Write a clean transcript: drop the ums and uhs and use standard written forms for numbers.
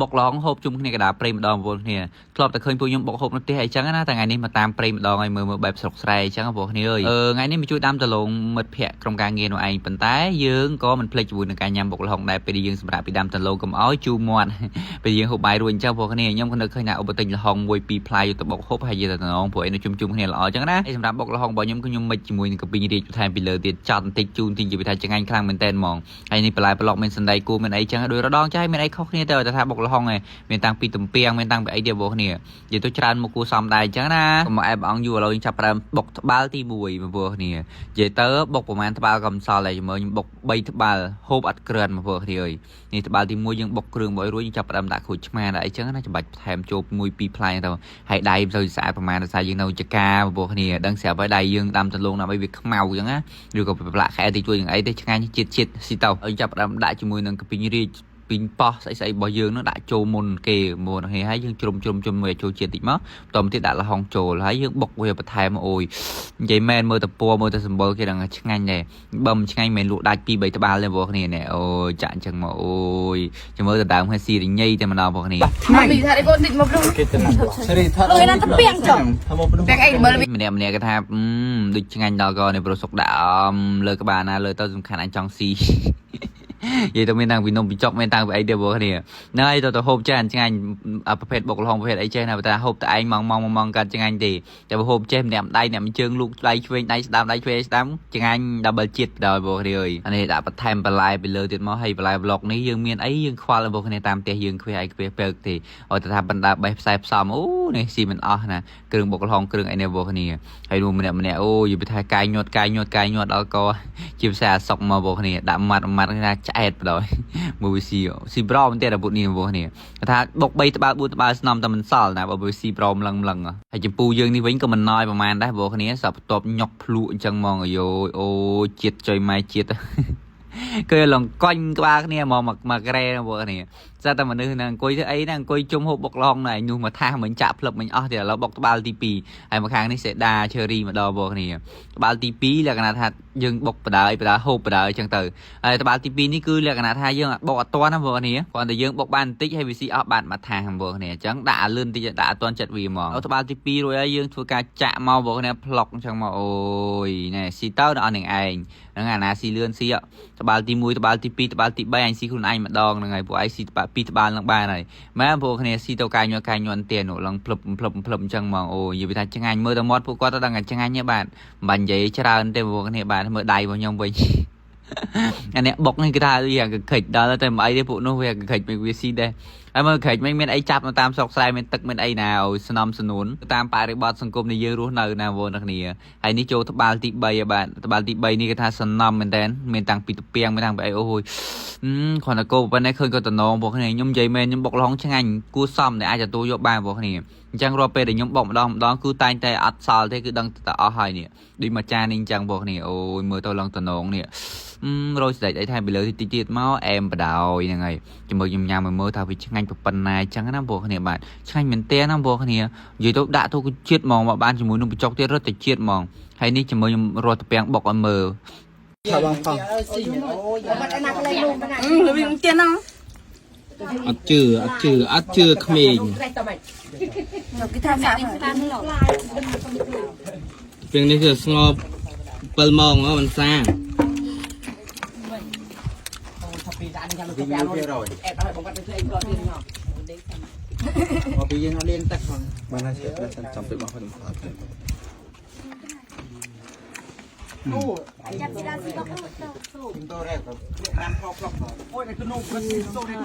បុកឡងហូបជុំគ្នាកណ្ដាលព្រៃម្ដងបងប្អូនគ្នាធ្លាប់តែឃើញពួកខ្ញុំបុកហូបនៅផ្ទះអីចឹងណាតែថ្ងៃនេះមកតាមព្រៃម្ដងហើយមើលមើលបែបស្រុកស្រែអីចឹងបងប្អូនគ្នាអើយអឺថ្ងៃនេះមកជួយដាំដលងមិត្តភ័ក្តិក្រុមការងារនោះឯងប៉ុន្តែយើងក៏មិនភ្លេចជាមួយនឹងការញ៉ាំបុកល្ហុងដែរពេលដែលយើងសម្រាប់ពីដាំដលងកុំឲ្យជូរមាត់ ពេលយើងហូបបាយរួចអញ្ចឹងបងប្អូនគ្នាខ្ញុំក៏នឹកឃើញថាឧបទិញល្ហុងមួយពីរផ្លែយកទៅបុកហូបហើយយកទៅតំណងព្រោះអីនៅជុំជុំគ្នាល្អអញ្ចឹងណាហើយសម្រាប់បុកល្ហុងរបស់ខ្ញុំគឺខ្ញុំមិចជាមួយនឹងកាពីងរាជបន្ថែមពីលើទៀតចត់បន្តិចជូនទីនិយាយថាឆ្ងាញ់ខ្លាំងមែនតើហ្មងហើយនេះបន្លែប្លុកមានសណ្តែកគួរមានអីចឹងដោយរដងចាយមានអីខុសគ្នាទៅតែថាបុកល្ហុងឯងមានតាំងពីទំពាំងមានតាំងពីអីទៀតបងប្អូនគ្នានិយាយទៅច្រើនមកគួរសមដែរអញ្ចឹងណាកុំមកអែបអង្គយូរឥឡូវយើងចាប់ផ្ដើមបុកត្បាល់ទី1បងប្អូនគ្នានិយាយទៅបុកប្រហែលត្បាល់ក៏មិនសល់ដែរមើលខ្ញុំបុក3ត្បាល់ហូបអត់ក្រឿនបងប្អូនគ្នាអើយ នេះត្បាល់ទី1យើងបុកគ្រឿងមកឲ្យរួចយើងចាប់ផ្ដើមដាក់ក្រូចឆ្មាដាក់អីចឹងណាច្បាច់ថែមចូលមួយពីរផ្លែទៅហើយដៃមិនសូវស្អាតប្រហែលដោយសារយើងនៅចកាបងប្អូនគ្នាដឹងស្រាប់ហើយដៃយើងដាំដលងដើម្បីវាខ្មៅចឹងណាឬក៏ប្រឡាក់ខែតិចតួចយ៉ាងអីទេឆ្ងាញ់ជាតិជាតិស៊ីទៅហើយចាប់ផ្ដើមដាក់ជាមួយនឹងកាពីងរាជពីងប៉ោះស្អីស្អីរបស់យើងនឹងដាក់ចូលមុនគេមុនហើយហើយយើងជ្រុំជ្រុំជ្រុំមួយឲ្យចូលជាតិតិចមកបន្តមកទៀតដាក់ល្ហុងចូលហើយយើងបុកវាបន្ថែមអូយនិយាយមែនមើលតែពណ៌មើលតែសម្បុរគេដឹងឆ្ងាញ់ដែរបើមិនឆ្ងាញ់មិនលក់ដាច់ពីរបីត្បាល់ទេបងប្អូនគ្នានេះអូយចាក់អញ្ចឹងមកអូយចាំមើលទៅដើមឲ្យស៊ីរញីតែម្ដងបងប្អូនគ្នា មកពីថាកូនតិចមកព្រោះ គេទៅណាសេរីថា អើយណាទៅពាំងចុះពាំងអីមើល ម្នាក់ម្នាក់គេថាអឺដូចឆ្ងាញ់ដល់កនេះប្រុសសុកដាក់អមលើក្បាលណាលើទៅសំខាន់អញចង់ស៊ី និយាយទៅមានតាំងពីនំបញ្ចុកមានតាំងពីអីទៀតបងប្អូនគ្នាហ្នឹងហើយទៅទៅហូបចានឆ្ងាញ់ប្រភេទបុកល្ហុងប្រភេទអីចេះណាបើថាហូបតែឯងម៉ងម៉ងម៉ងកាត់ឆ្ងាញ់ទេតែបើហូបចេះម្នាក់ម្ដៃអ្នកមួយជើងលូកដៃឆ្វេងដៃស្ដាំដៃឆ្វេងស្ដាំឆ្ងាញ់ double ជាតិដល់បងប្អូនគ្នាអើយអានេះដាក់បន្ថែមបន្លែពីលើទៀតមកហើយបន្លែប្លុកនេះយើងមានអីយើងខ្វល់បងប្អូនគ្នាតាមផ្ទះយើងខ្វះអីខ្វះពើកទេឲ្យតែថាបណ្ដាបេះផ្សែផ្សំអូនេះស៊ីមិនអស់ណាគ្រឿងបុកល្ហុងគ្រឿងអីនេះបងប្អូនគ្នាហើយនោះម្នាក់ម្នាក់អូយយថាកាយញាត់កាយញាត់កាយញាត់ដល់កជាភាសាអសុកមកបងប្អូនគ្នាដាក់ម៉ាត់ម៉ាត់គេថាឆ្អែតបណ្ដោយ មួយវាស៊ីស៊ីប្រមែនទេដល់ពុតនេះបងប្អូនគ្នាគេថាបុក3ត្បាល់4ត្បាល់ស្នំតែមិនសល់ណាបើវាស៊ីប្រមលឹងលឹងហើយចម្ពូយើងនេះវិញក៏មិនណយប្រហែលដែរបងប្អូនគ្នាសពបន្ទាប់ញុកភ្លក់អញ្ចឹងហ្មងអាយអូជាតិចុយម៉ែជាតិ គឺលងកុញក្បាលគ្នាហ្មងមកមកក្រែបងប្អូនគ្នាស្អាតតែមនុស្សហ្នឹងអង្គុយធ្វើអីហ្នឹងអង្គុយជុំហូបបុកឡងណែនោះមកថាមិញចាក់ផ្លឹបមិញអស់ទៀតឥឡូវបុកត្បាល់ទី2ហើយមកខាងនេះសេដាឈើរីមកដល់បងប្អូនគ្នាត្បាល់ទី2លក្ខណៈថាយើងបុកបដើបដើហូបបដើអញ្ចឹងទៅហើយត្បាល់ទី2នេះគឺលក្ខណៈថាយើងបុកអត់ទាន់ណាបងប្អូនគ្នាគ្រាន់តែយើងបុកបានបន្តិចហើយវាស៊ីអស់បាត់មួយថាសបងប្អូនគ្នាអញ្ចឹងដាក់ឲ្យលឿនតិចដាក់អត់ទាន់ចិត្តវាហ្មងត្បាល់ទី2រួចហើយយើងធ្វើការចាក់មកបងប្អូនគ្នាផ្លុកអញ្ចឹងមកអូយណែស៊ីទៅដល់អស់នឹងឯងហ្នឹងអាណាស៊ីលឿនស៊ីត្បាល់ទី1ត្បាល់ទី2ត្បាល់ទី3អញស៊ីខ្លួនឯងម្ដងហ្នឹងហើយពួកឯងស៊ីត្បាល់2ត្បាល់ហ្នឹងបានហើយម៉ែពួកគ្នាស៊ីទៅកាយញ័រកាយញ័រទៀននោះឡើងភ្លឹបភ្លឹបភ្លឹបអញ្ចឹងហ្មងអូយនិយាយថាឆ្ងាញ់មើលទៅមាត់ពួកគាត់ទៅដឹងថាឆ្ងាញ់ទេបាទមិនបាញ់និយាយច្រើនទេពួកគ្នាបាទមើលដៃរបស់ខ្ញុំវិញ អានេះបុកនេះគេថាយ៉ាងកខិចដល់តែមិនអីទេពួកនោះវាកខិចវាស៊ីដែរហើយមើលខិចមិនមានអីចាប់នៅតាមស្រុកស្រែមានទឹកមានអីណាអូយស្នំស្នួនតាមបរិបទសង្គមនៃយើងរស់នៅណាបងប្អូនគ្នាហើយនេះចូលត្បាល់ទី3ហើយបាទត្បាល់ទី3នេះគេថាសំណំមែនតើមានតាំងពីទំពាំងមានតាំងពីអីអូយគ្រាន់តែគោប៉ុណ្ណេះឃើញក៏តំណងបងប្អូនគ្នាខ្ញុំនិយាយមែនខ្ញុំបុកល្ហុងឆ្ងាញ់គួសមដែលអាចទទួលយកបានបងប្អូនគ្នាអញ្ចឹងរាល់ពេលដែលខ្ញុំបុកម្ដងម្ដងគឺតែងតែអត់សល់ទេគឺដឹងតែអស់ហើយនេះដូចមួយចាននេះអញ្ចឹងបងប្អូនគ្នាអូយមើលទៅឡើងតំណងនេះរយស្ដេចអីថែមពីលើតិចទៀតមកអែមបដ ாய் ហ្នឹងហើយជាមួយខ្ញុំញ៉ាំឲ្យមើលថាវាឆ្ងាញ់ប៉ុណ្ណាអញ្ចឹងណាបងប្អូនគ្នាបាទឆ្ងាញ់មែនទែនណាបងប្អូនគ្នានិយាយទៅដាក់ទៅជាតិហ្មងមកបានជាមួយនឹងបញ្ចុកទៀតរត់តែជាតិហ្មងហើយនេះជាមួយខ្ញុំរត់ទៅពាំងបុកឲ្យមើល ថាបងផង បាត់ណាកន្លែងនោះណាអឺវាទៀតហ្នឹង អត់ជឿអត់ជឿអត់ជឿក្មេង គេថាសាក់ ពេលនេះគឺស្ងប់7ម៉ោងហ៎មិនសា មកពីយើងអត់លៀងទឹកផង បានហើយចាំពេលបងខ្ញុំអត់ទេ ខ្ញុំទៅរែកទៅតាមផ្លុកផ្លុកអូយតែគឺនោះគឺសូនេះ